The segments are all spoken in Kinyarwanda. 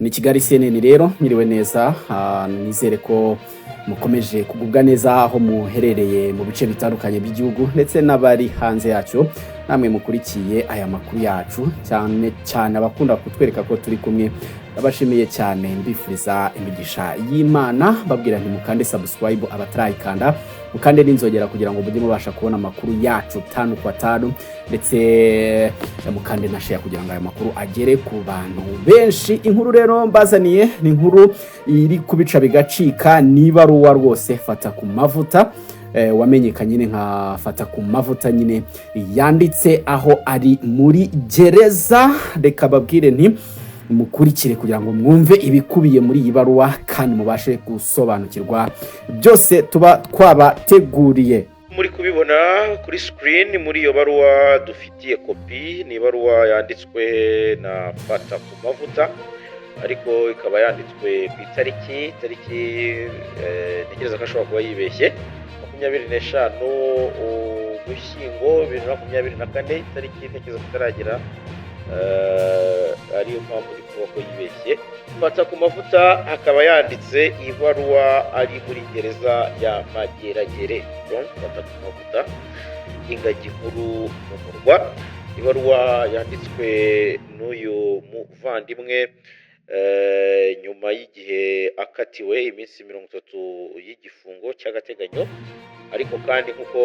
Ni Kigali CNN rero, mwiriwe neza. Nizere ko mukomeje kugubwa neza aho muherereye mu bice bitandukanye by'igihugu, ndetse n'abari hanze yacyo, namwe mukurikiye aya makuru yacu, cyane cyane abakunda kutwereka ko turi kumwe. Ndabashimiye cyane, mbifuriza imigisha y'Imana, babwira nti mukande subscribe abatarayikanda, mukande n'inzogera kugira ngo mujye mubasha kubona amakuru yacu tanu kwa tanu, ndetse mukande na share kugira ngo aya makuru agere ku bantu benshi. Inkuru rero mbazaniye ni inkuru iri kubica bigacika, ni ibaruwa rwose Fata ku Mavuta, wamenyekanye nyine nka Fata ku Mavuta nyine, yanditse aho ari muri gereza. Reka babwire nti mukurikire kugira ngo mwumve ibikubiye muri iyi baruwa kandi mubashe gusobanukirwa byose tuba twabateguriye. Muri kubibona kuri screen, muri iyo baruwa dufitiye kopi, ni ibaruwa yanditswe na Fata ku Mavuta, ariko ikaba yanditswe ku itariki, ntekereza ko ashobora kuba yibeshye, 25 Ugushyingo 2024, itariki ntekereza ko itaragera, ariyo mpamvu ndi kuvuga ko yibeshye. Fata ku Mavuta akaba yanditse ibaruwa ari muri gereza ya Mageragere. Donc Fata ku Mavuta, ingagi nkuru mu murwa. Ibaruwa yanditswe n'uyu muvandimwe nyuma y'igihe akatiwe iminsi 30 y'igifungo cy'agateganyo. Ariko kandi nk'uko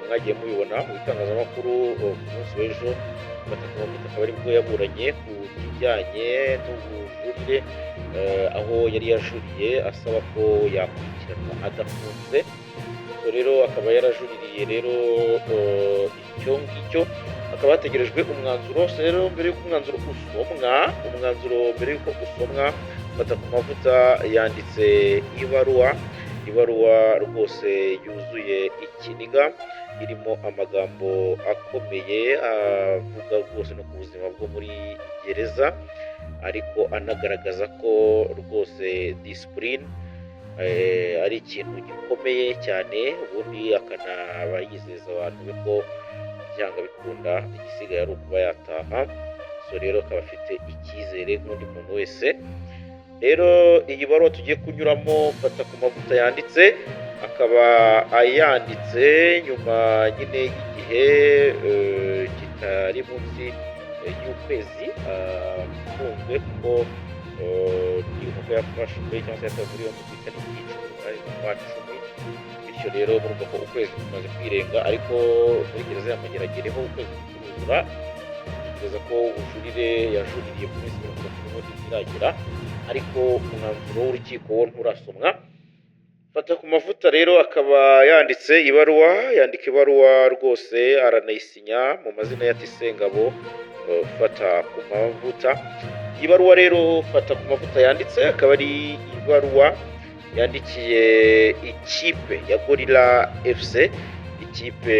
mwagiye mubibona mu bitangazamakuru ku munsi w'ejo, Fata ku Mavuta akaba aribwo yaburanye ku kijyanye n'ubujurire, aho yari yajuriye asaba ko yakurikiranwa adafunze. So rero akaba yarajuririye rero icyo ngicyo, hakaba hategerejwe umwanzuro. So rero mbere y'uko umwanzuro usomwa, umwanzuro mbere y'uko usomwa, Fata ku Mavuta yanditse ibaruwa, ibaruwa rwose yuzuye ikiniga, irimo amagambo akomeye avuga rwose no ku buzima bwo muri gereza, ariko anagaragaza ko rwose discipline ari ikintu gikomeye cyane, ubundi akanaba yizeza abantu be ko byanga bikunda igisigaye ari ukuba yataha. So rero akaba afite icyizere nk'undi muntu wese. Rero iyi baruwa tugiye kunyuramo Fata ku Mavuta yanditse, akaba ayanditse nyuma nyine y'igihe kitari munsi y'ukwezi afunzwe, kuko ndibuka ko yafashwe cyangwa se yatawe muri yombi ku itariki 18 z'ukwa 10. Bityo rero murumva ko ukwezi kumaze kwirenga, ariko muri gereza ya Mageragere ho ukwezi kuruzura. Ntekereza ko ubujurire yajuririye ku minsi 30 n'ubundi ntiragera, ariko umwanzuro w'urukiko wo nturasomwa. Fata ku Mavuta rero akaba yanditse ibaruwa, yandika ibaruwa rwose aranayisinya mu mazina ya Tisengabo Fata ku Mavuta. Iyi baruwa rero Fata ku Mavuta yanditse akaba ari ibaruwa yandikiye ikipe ya Gorilla FC, ikipe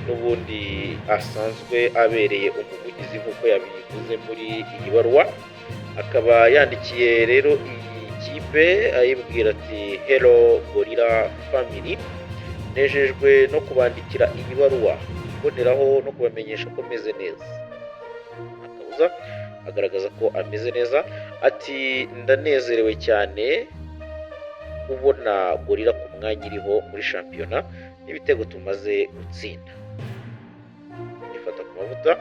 n'ubundi asanzwe abereye umuvugizi nk'uko yabivuze muri iyi baruwa. Akaba yandikiye rero iyi kipe ayibwira ati: "Hello Gorilla family, nejejwe no kubandikira iyi baruwa, mboneraho no kubamenyesha ko meze neza." Nta kabuza agaragaza ko ameze neza. Ati: "Ndanezerewe cyane kubona Gorilla ku mwanya iriho muri shampiyona n'ibitego tumaze gutsinda." Ifata ku Mavuta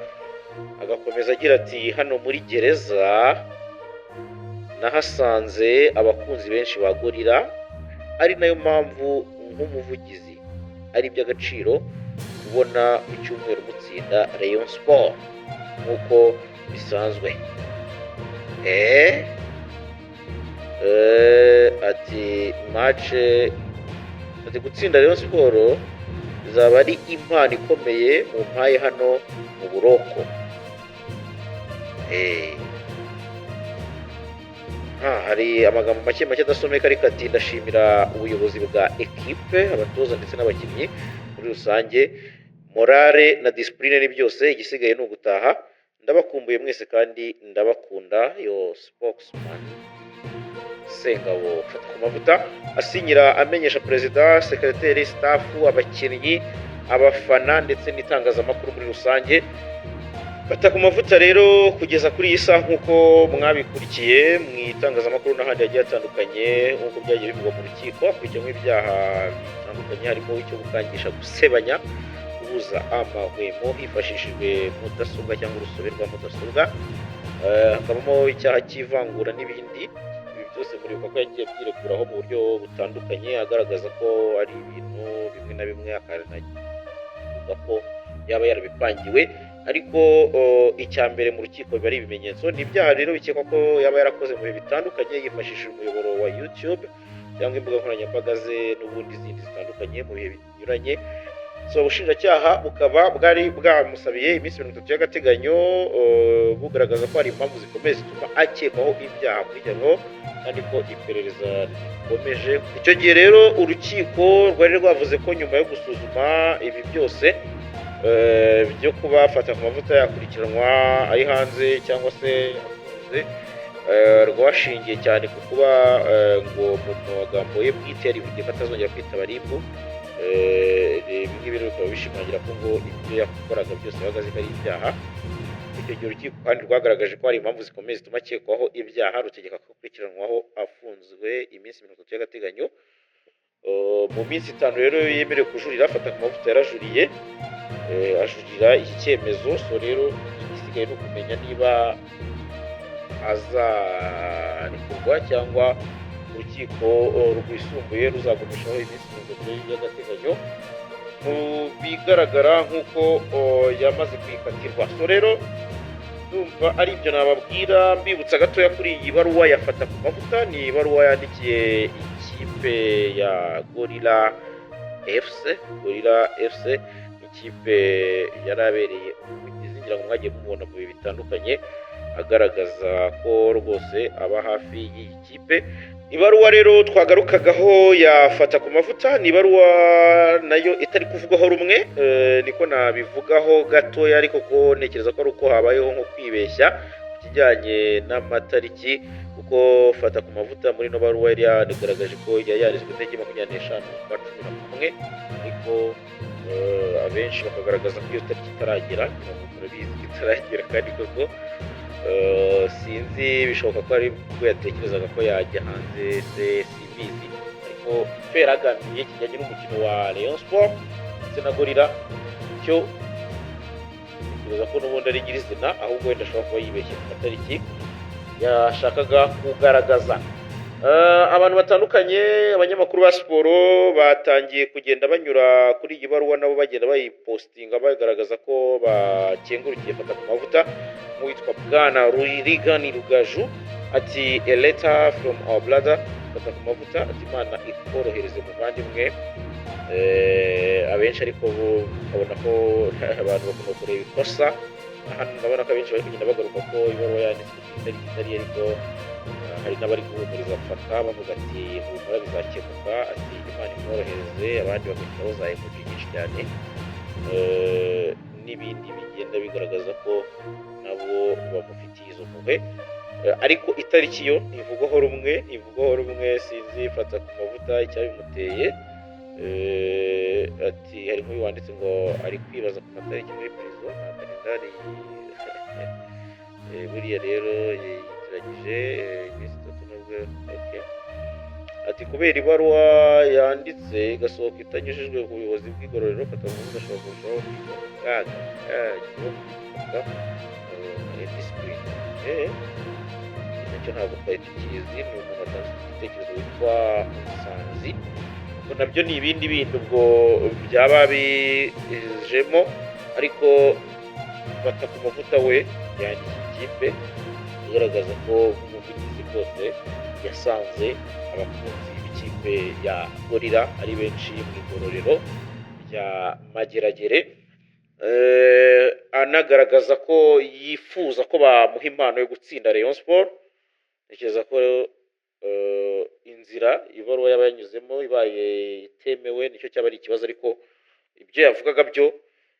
agakomeza agira ati: "Hano muri gereza nahasanze abakunzi benshi ba Gorilla, ari nayo mpamvu nk'umuvugizi ari iby'agaciro kubona mu cyumweru mutsinda Rayon Sport nk'uko bisanzwe." Ati match, ati gutsinda Rayon Sport bizaba ari impano ikomeye mumpaye hano mu buroko. Hari amagambo make make adasomeka, ariko ati: "Ndashimira ubuyobozi bwa ekipe, abatoza ndetse n'abakinnyi muri rusange. Morale na discipline ni byose, igisigaye ni ugutaha. Ndabakumbuye mwese kandi ndabakunda. Your spokesman, Sengabo Fata ku Mavuta." Asinyira amenyesha perezida, secretary, staff, abakinnyi, abafana ndetse n'itangazamakuru muri rusange. Fata ku mavuta rero, kugeza kuri iyi saha, nk'uko mwabikurikiye mu itangazamakuru n'ahandi hagiye hatandukanye, nk'uko byagiye bivugwa mu rukiko, hakurikiranyweho ibyaha bitandukanye, harimo icyo gukangisha gusebanya, kubuza amahwemo hifashishijwe mudasobwa cyangwa urusobe rwa mudasobwa, hakabamo icyaha cy'ivangura n'ibindi. Ibi byose muribuka ko yagiye abyireguraho mu buryo butandukanye, agaragaza ko ari ibintu bimwe na bimwe, akanavuga ko yaba yarabipangiwe. Ariko icya mbere mu rukiko biba ari ibimenyetso. Ni ibyaha rero bikekwa ko yaba yarakoze mu bihe bitandukanye, yifashishije umuyoboro wa YouTube cyangwa imbuga nkoranyambaga ze n'ubundi zindi zitandukanye mu bihe binyuranye. So ubushinjacyaha bukaba bwari bwamusabiye iminsi 30 y'agateganyo, bugaragaza ko hari impamvu zikomeye zituma akekwaho ibyaha akurikiranyweho, kandi ko iperereza rikomeje. Icyo gihe rero urukiko rwari rwavuze ko nyuma yo gusuzuma ibi byose, byo kuba Fata ku mavuta yakurikiranwa ari hanze cyangwa se afunze, rwashingiye cyane ku kuba ngo mu magambo ye bwite yarivugiye ko atazongera kwitaba RIB. Ibi ngibi rero bikaba bishimangira ko ngo ibyo yakoraga byose yabaga azi ko ari ibyaha. Icyo gihe urukiko kandi rwagaragaje ko hari impamvu zikomeye zituma akekwaho ibyaha, rutegeka ko akurikiranwaho afunzwe iminsi 30 y'agateganyo. Mu minsi 5 rero yemerewe kujurira, Fata ku mavuta yarajuriye, ajurira iki cyemezo. So rero igisigaye ni ukumenya niba azarekurwa cyangwa urukiko rwisumbuye ruzagumishaho iminsi 30 y'agateganyo, mu bigaragara nk'uko yamaze kuyikatirwa. So rero ndumva ari ibyo nababwira. Mbibutsa gatoya kuri iyi baruwa ya Fata ku mavuta, ni ibaruwa yandikiye ikipe ya Gorilla FC. Gorilla FC ikipe yari abereye umuvugizi, ngira ngo mwagiye mubona mu bihe bitandukanye agaragaza ko rwose aba hafi y'iyi kipe. Ibaruwa rero twagarukagaho ya Fata ku mavuta ni ibaruwa nayo itari kuvugwaho rumwe, niko nabivugaho gatoya, ariko ko ntekereza ko ari uko habayeho nko kwibeshya ku kijyanye n'amatariki, kuko Fata ku mavuta muri ino baruwa yari yagaragaje ko yari yanditswe ku itariki 25 z'ukwa 11, ariko abenshi bakagaragaza ko iyo tariki itaragera. Ngira ngo murabizi ko itaragera, kandi koko sinzi, bishoboka ko ari bwo yatekerezaga ko yajya hanze se, simbizi. Ariko icyo yari agambiriye kijyanye n'umukino wa Rayon Sport ndetse na Gorilla cyo ntekereza ko n'ubundi ari nyirizina, ahubwo wenda ashobora kuba yibeshye ku matariki yashakaga kugaragaza. Abantu batandukanye, abanyamakuru ba siporo, batangiye kugenda banyura kuri iyi baruwa, nabo bagenda bayipostinga, bagaragaza ko bakengurukiye Fata ku mavuta. Nk'uwitwa Bwana Rurigani Rugaju ati: "A letter from our brother Fata ku mavuta", ati: "Imana ikorohereze muvandimwe." Abenshi ariko bo ukabona ko abantu bakunda kureba ikosa. Hano ndabona ko abenshi bari kugenda bagaruka ko ibaruwa yanditswe ku itariki itari, ariko hari n'abari guhumuriza Fata bavuga ati: "Humura, bizakemuka", ati: "Imana imworohereze", abandi bagashyiraho za emoji nyinshi cyane, n'ibindi bigenda bigaragaza ko nabo bamufitiye izo mpuhwe. Ariko itariki yo ntivugwaho rumwe, ntivugwaho rumwe. Sinzi Fata ku mavuta icyabimuteye. Ati hari nk'uyu wanditse ngo ari kwibaza ku matariki muri prison nta kalendari. Buriya rero yitiranyije iminsi 3 nubwo, okay. Ati kubera ibaruwa yanditse igasohoka itanyujijwe ku buyobozi bw'igororero, Fata ku mavuta ashobora kurushaho kwishyira mu kaga discipline. Nacyo ntabwo twari tukizi. Ni umuntu watanze igitekerezo witwa Musanzi. Ubwo nabyo ni ibindi bindi ubwo byaba bijemo, ariko Fata ku mavuta we yandikiye ikipe igaragaza ko nk'umuvugizi rwose yasanze abakunzi b'ikipe ya Gorilla ari benshi mu igororero rya Mageragere, anagaragaza ko yifuza ko bamuha impano yo gutsinda Rayon Sport. Ntekereza ko inzira ibaruwa yaba yanyuzemo ibaye itemewe nicyo cyaba ari ikibazo, ariko ibyo yavugaga byo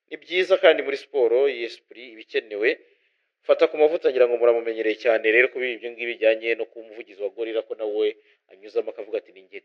ni byiza, kandi muri siporo iyi esprit iba ikenewe. Fata ku mavuta ngira ngo muramumenyereye cyane rero kuri ibyo ngibyo bijyanye no kuba umuvugizi wa Gorilla, ko nawe anyuzamo akavuga ati ni njye.